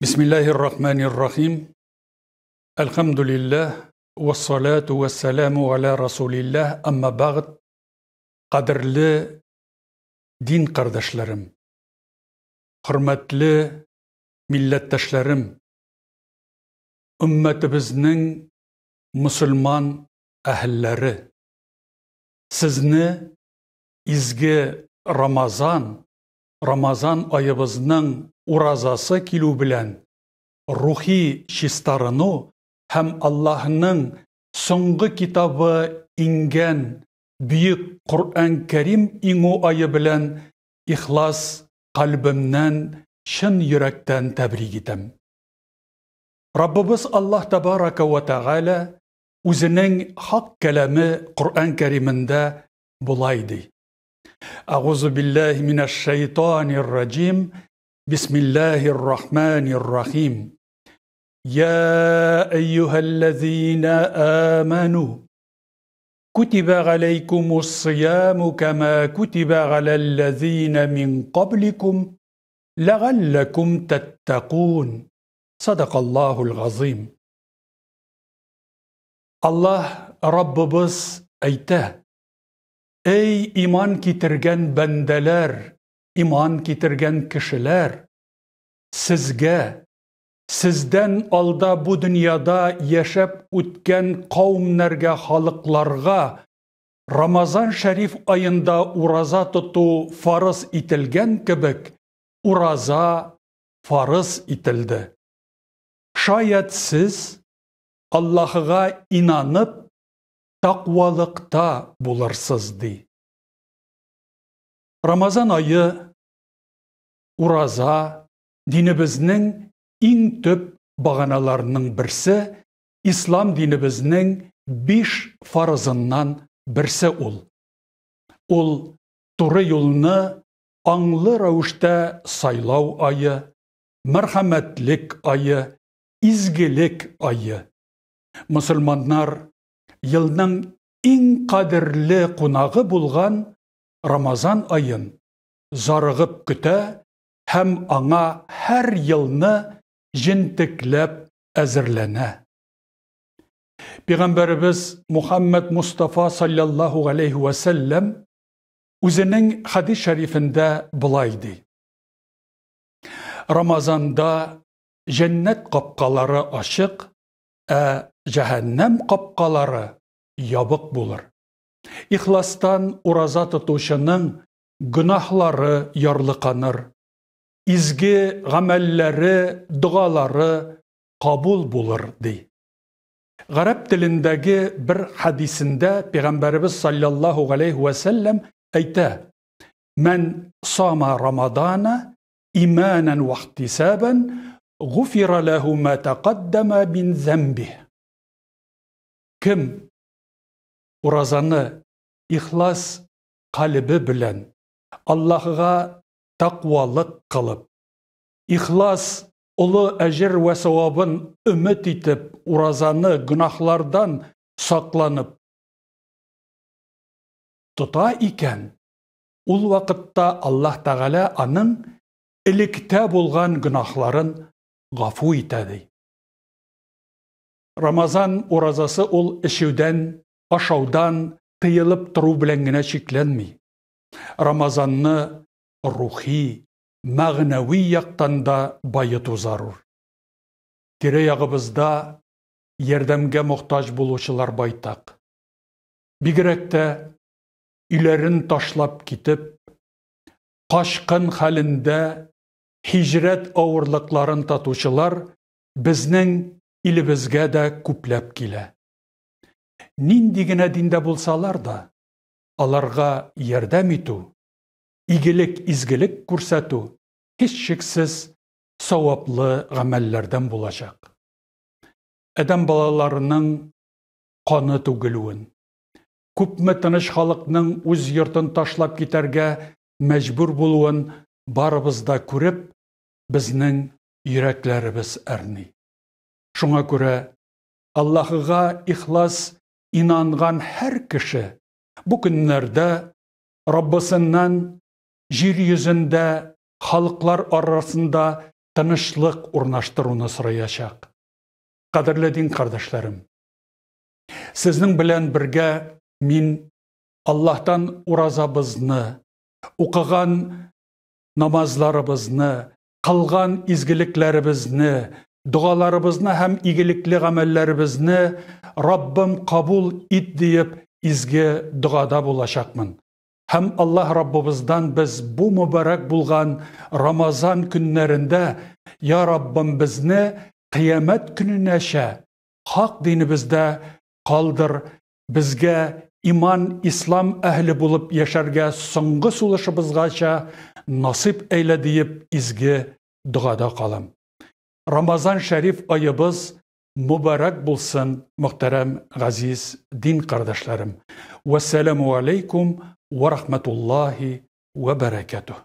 Бисмиллахир рахманир рахим. Әлхәмдүлилләһ, вассалату вассаламу аля расулилләһ, әмма бәгъд. Кадерле дин кардәшләрем, хөрмәтле милләттәшләрем, өммәтебезнең мөселман әһелләре, сезне изге Рамазан, Рамазан аебызның уразасы килү белән рухи чистарыну һәм Аллаһның соңгы китабы иңгән бөек Коръән-Кәрим иңү ае белән ихлас кальбемнән, чын йөрәктән тәбрик итәм. Раббыбыз Аллаһ Тәбарака вә Тәгалә үзенең хак кәламе Коръән-Кәримендә болай ди. Әгузу биллаһи минәш шайтанир раҗим. Бисмиллаһир рахманир рахим. Я әйюһәлләзина аману. Кутиба галәйкумус сияму кама кутиба галәлләзина мин кабликум ләгалләкум тәттәкун. Садакаллаһул газыйм. Аллаһ Раббыбыз әйтә: Эй, иман китергән бәндәләр, иман китергән кешеләр, сезгә, сездән алда бу дөньяда яшәп үткән каумнәргә, халыкларга Рамазан шәриф аенда ураза тоту фарыз ителгән кебек, ураза фарыз ителде. Шаять сез Аллаһыга инанып, таквалыкта булырсыз, ди. Рамазан ае, ураза, динебезнең иң төп баганаларының берсе, ислам динебезнең биш фарызыннан берсе ул. Ул туры юлны аңлы рәвештә сайлау ае, мәрхәмәтлек ае, изгелек ае. Мөселманнар елның иң кадерле кунагы булган Рамазан аен зарыгып көтә һәм аңа һәр елны җентекләп әзерләнә. Пәйгамбәребез Мухаммад Мустафа саллаллаһу галәйһи вә сәлләм үзенең хәдис шәрифендә болай ди. Рамазанда җәннәт капкалары ачык, ә җәһәннәм капкалары ябык булыр. Ихластан ураза тотучының гөнаһлары ярлыканыр, изге гамәлләре, догалары кабул булыр, ди. Гарәп телендәге бер хәдисендә Пәйгамбәребез саллаллаһу галәйһи вә сәлләм әйтә: "Мән сама Рамадана иманан ва ихтисабан гуфира ләһу ма тәкаддама мин зәмбих. Кем уразаны ихлас калебе белән Аллаһыга тәкъвалык кылып, ихлас олы әҗер вә савабын өмет итеп, уразаны гөнаһлардан сакланып тота икән, Ул вакытта Аллаһ Тәгалә аның электә булган гөнаһларын гафу итә, ди. Рамазан уразасы ул эчүдән, ашаудан тыелып тору белән генә чикләнми. Рамазанны рухи, мәгънәви яктан да баету зарур. Тирә-ягыбызда ярдәмгә мохтаҗ булучылар байтак. Бигрәк тә өйләрен ташлап китеп, качкын хәлендә һиҗрәт авырлыкларын татучылар безнең илебезгә дә күпләп килә. Нинди генә диндә булсалар да, аларга ярдәм итү, игелек-изгелек күрсәтү һичшиксез саваплы гамәлләрдән булачак. Адәм балаларының каны түгелүен, Күпме тыныч халыкның үз йортын ташлап китәргә мәҗбүр булуын барыбыз да күреп, безнең йөрәкләребез әрни. Шуңа күрә Аллаһыга ихлас инанган һәр кеше бу көннәрдә Раббысыннан җир йөзендә халыклар арасында тынычлык урнаштыруны сораячак. Кадерле дин кардәшләрем, сезнең белән бергә мин Аллаһтан уразабызны, укыган намазларыбызны, кылган изгелекләребезне, догаларыбызны һәм игелекле гамәлләребезне Раббым кабул ит диеп изге догада булачакмын. Һәм Аллаһ Раббыбыздан без бу мөбарәк булган Рамазан көннәрендә, Я Раббым, безне кыямәт көненәчә хак динебездә калдыр, безгә иман, ислам әһле булып яшәргә соңгы сулышыбызгача насыйп әйлә диеп изге догада калам. Рамазан шәриф аебыз мөбарәк булсын, мөхтәрәм газиз дин кардәшләрем. Вәссәламу алейкум ва рахматуллахи ва бәрәкәтүһ.